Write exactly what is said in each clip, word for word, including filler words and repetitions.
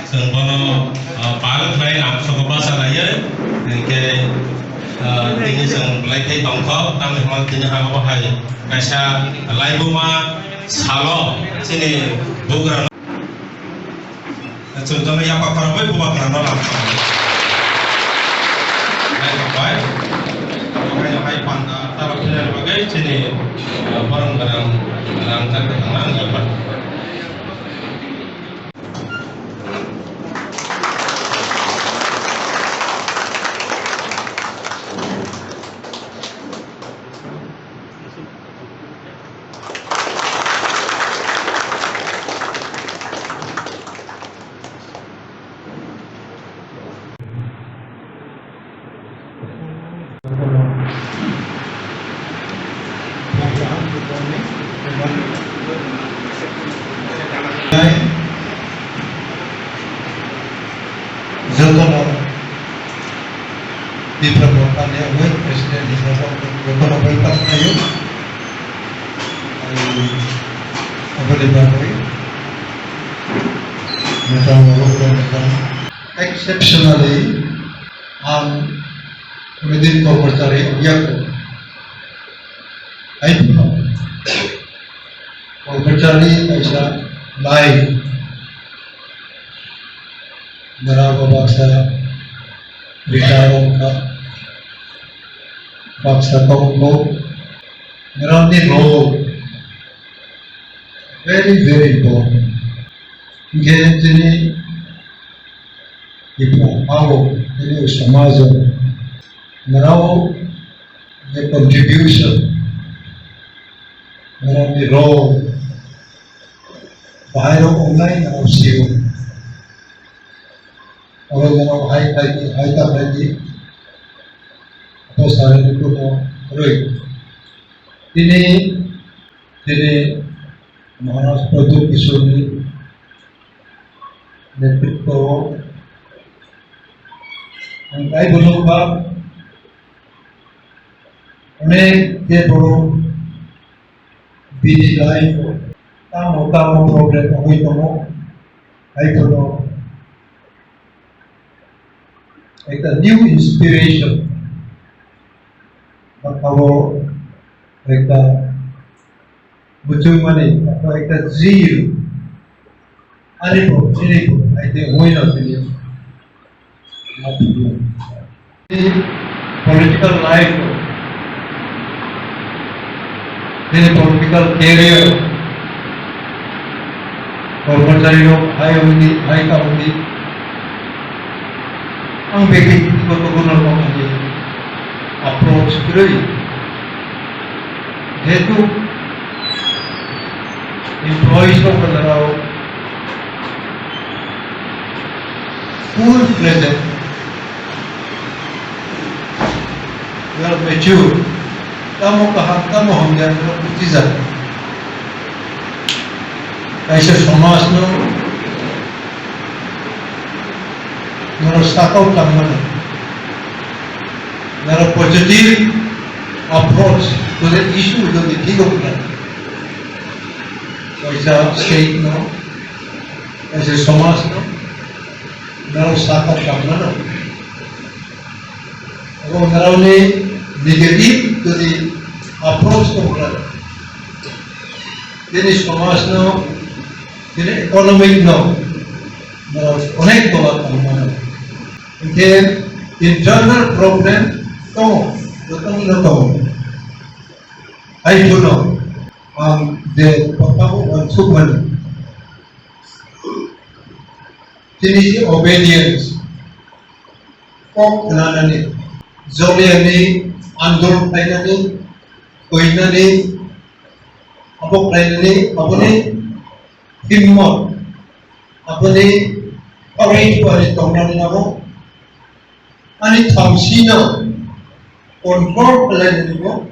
Chwng bono, ah, pal khlai ang sogo basa laiwi, hinkhe, ah, tini chwng belai khe tongkho, tamni hwnba tini ha obo hai kaisa laibuma salo chini bugra. Chwng jono yapha khoroknwi bubagra no lam kha. Hai bai. Okai no hai panda taro philai bagwi chini, ah, borom gwnang rang jak thangna ang jak. Jotono Tipra Motha ni Vice President hisabe jotono welcome khlaio. Aboni bagwi neta rok neta exceptionally ang within kormochari yaku. Hai kormochari kaisa lai Narago baksa retire wngkha, baksa tongkho, nrani role very, very important. Hinkhe chini ipung abo chini somajo nrao ni contribution, nrani role, bahairok wngnai nrao sio. Oro jora hai khai di, hai ta khai di. Apo sari ni kuno roi. Tini, tini Maharaj Pradyot Kishore ni netritwo o ang kai bono ba onek je borok bini life o tamo tamo problem wngwi tongo. Hai bono ekta new inspiration, ba abo ekta muchungmani, abo ekta zeal, ani bo, chini bo, hai khe wngwi no tini ma tini. Political life, nini political career, kormochari rok hai wngdi, hai ka wngdi. Ang bektikoto guno rok ni approach kwrwi. Jehetu employees rok rok full fledged Well mature, tamo kaham, tamo hamya, no kutijak. Kaisa somaj no, noro sakao tangmani, noro positive approach to the issue jodi thik wngkha, kaisa state no, kaisa somaj no, noro sakao tangmano. Abo nrao ni negative jodi approach tongkha, tini somaj no, tini economic no, nrao onek tola tongmano. Hinkhe internal problem tongo, joto ni no tongo. Hai phuno ang je kotha bo uansukmani. Tini je obedience, kok khnanani, joliani, andol khlainani, koinani, abo khlainani, aboni himmot, aboni courage bo ani tongnani nabo, ani thamsino control khlainani bo,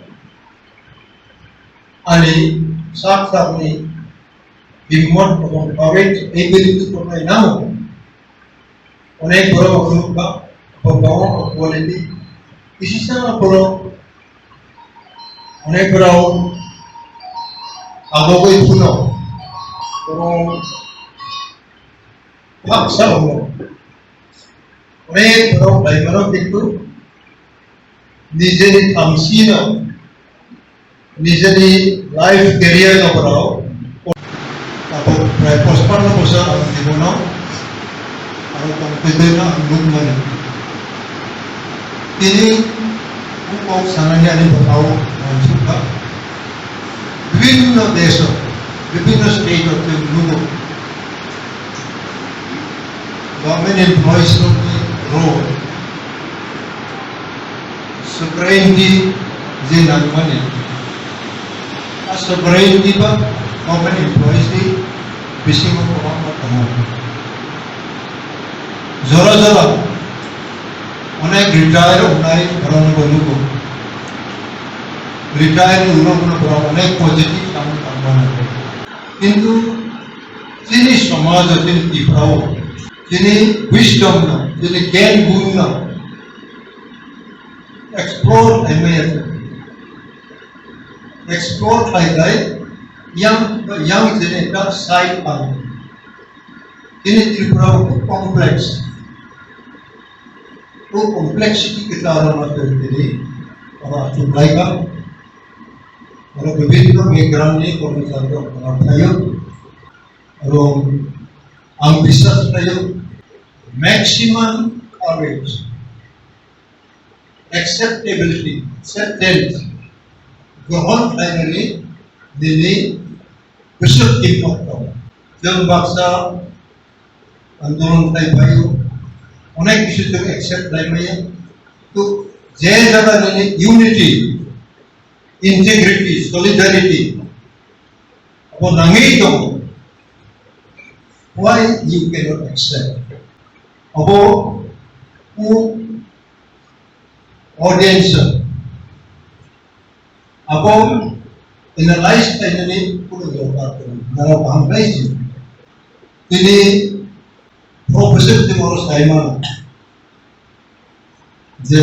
ani sak sakni himmot ebong courage, ability tongnai nabo. Onek borok rok nukha, bo tongo quality. Bisisa borok, onek borok agogoi phuno, borok Haksa omo. Onek borok laimano kintu nijeni thamsino, nijeni life career no borok abo prai pachpanno bosor ang jibono aro tongtwino ang nukmani. Tini bukong sanani ani bwkhao mansukha. Bibhinno desh o, bibhinno state o chwng nugo. Government employees rokni role, sovereignty je nangmani, a sovereignty ba government employees ni bisingo kwbangma tongo. Jora jora onek retire wngnai borokno bo nugo. Retire ni ulo bono borok onek positive tamo tangmani. Kintu chini somaj o, chini Tripura o, chini wisdom no, chini gyan gun no explore khaimaya. Explore khlaibai yang, yang chini ekta side ang. Chini Tripura o khub complex. O complexity kwcharo no twi tini oro achuk lai kha. Oro bibhinno background ni kormchari rok oro phaio. Oro ang biswas khlaio, maximum courage, acceptability, acceptance, grohon khlainani nini bwswk himmat tongo. Chwng baksa andolon khlai phaio, onek kisu chwng accept khlai maya. To je jaga nini unity, integrity, solidarity abo nangwi tongo. Why you cannot accept? Abo o audience abo analyze khlainani kuno dorkar tongo. Nara baham khlai si. Tini professor tini oro sai mano. Je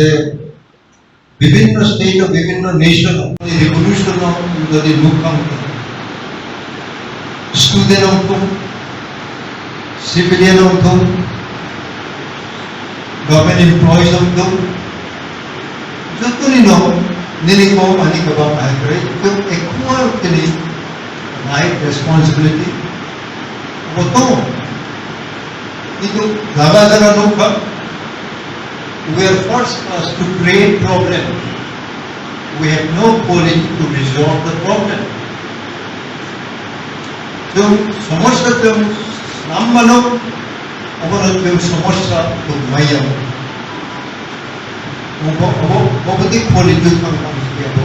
bibhinno state o, bibhinno nation o revolution o jodi nukha, student wngthung, civilian wngthung, government employees wngthung, jotoni no nini kom ani kwbang bahai kwrwi, equal tini right responsibility bo tongo. Kintu jaga jaga nukha, we are first class to create problem. We have no quality to resolve the problem. Chwng somosya chwng snam mano, obono chwng somosya tongmaya. Obo, obo, obo tei quality thang thang si abo.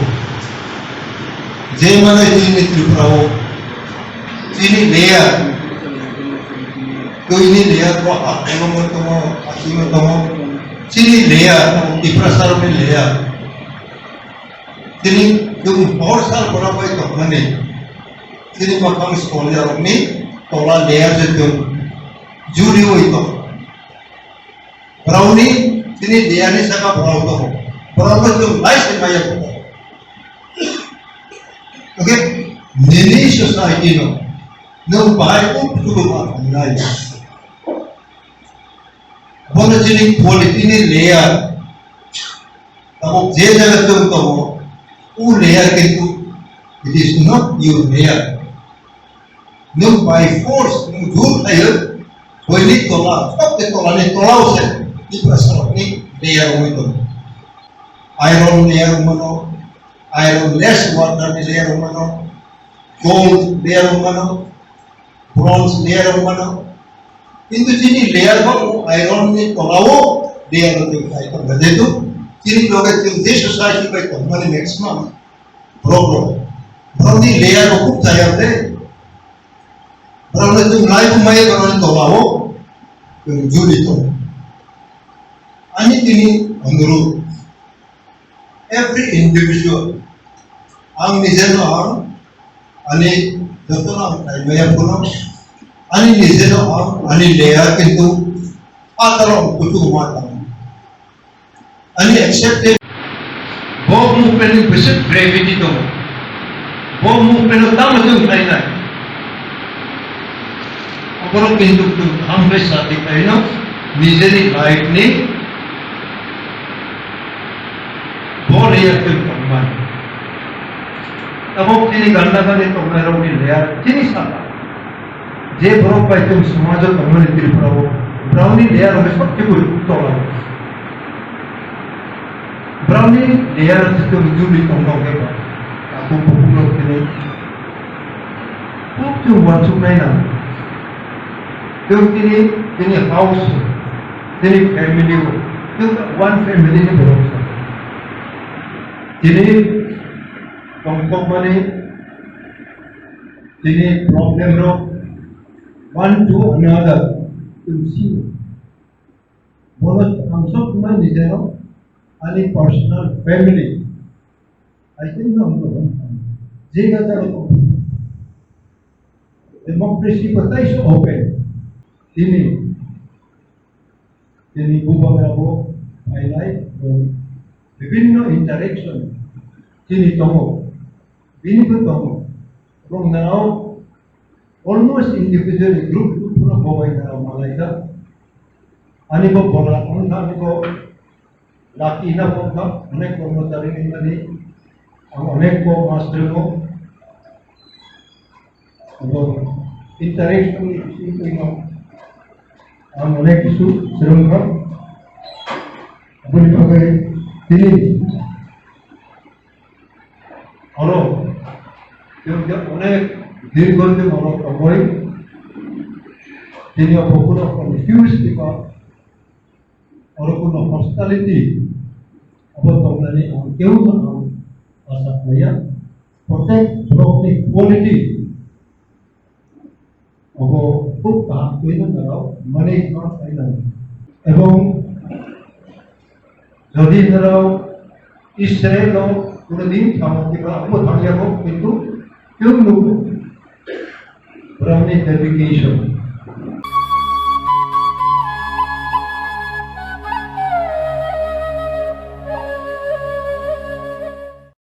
Je mano chini Tripura o, chini layer, twi ni layer bo ha kolom o tongo, asing o tongo. Chini layer, Tiprasa rokni layer. Chini chwng hor sal bora bai tongmani. Chini makhang songya rokni tola layer je chwng juri oi tong. Borokni chini layer ni saka borok tongo. Borokno chwng lai se maya tongo. Okay, nini society no nwng bahai kuk kudu ma nai. Bono chini quality ni layer. Tabuk je jaga chwng tongo, o layer kintu it is not your layer. Nwng by force, nwng jor khaio, boini tola, thok de tola ni tola o se, Tiprasa rokni layer wngwi tongo. Iron layer wngmano, iron less water ni layer wngmano, gold layer wngmano, bronze layer wngmano. Kintu chini layer bo iron ni tola o layer o twi khai tongkha. Jehetu chini loge chwng je society bai tongmani maximum borok rok. Borok ni layer bo khub chaya de. Borok no chwng lai bo maya borok ni tola o chwng juli tongo. Ani tini onurudh. Every individual, ang nijeno ang ani jotono ang khaimaya phano, ani nijeno ang ani layer kintu pataro ang kuchuk ma tang. Ani acceptance, bo movement ni bisik gravity tongo. Bo movement no tamo chwng khlainai. Borok kintu tu hambai sadi kaino nijeni life ni bo layer tu tongmani. Abo tini ganda gani tongnai rok ni layer tini saka. Je borok bai tong samajo tongmani Tripura o, borok ni layer rok sabse koi tola. Borok ni layer rok sabse juli tongmani ba. Aku popular tini. Kok tu wansuk nai na. Tini, tini house, tini family, tini one family ni borok. Tini tongkokmani, tini problem rok, one to another, tini si. Bono ang sok mai ni jeno, ani personal family. I think no, no, no. Jega jaro democracy ko tai so open. Tini, tini bubagra bo phainai, bo bibhinno interaction tini tongo, bini bo tongo. Bo narao almost individual group group pura bobai narao malaika. Ani bo bola, ani bo Laki na pokha, onek kormochari ni mani, ang onek ko master ko, abo interaction ni bisingo ang onek kisu serong kha, aboni bagwi tini oro, tei onek dirgo din oro tongoi, tini abo kuno confuse diba, oro kuno hostility abo tongnani ang kebo no ang asa khlaiya. Protect borokni quality abo khub kaham twi no narao mani kha khainai. Ebong jodi narao Israel o kuno din thamo kiba abo thangya bo kintu kebo nugo. Borokni dedication.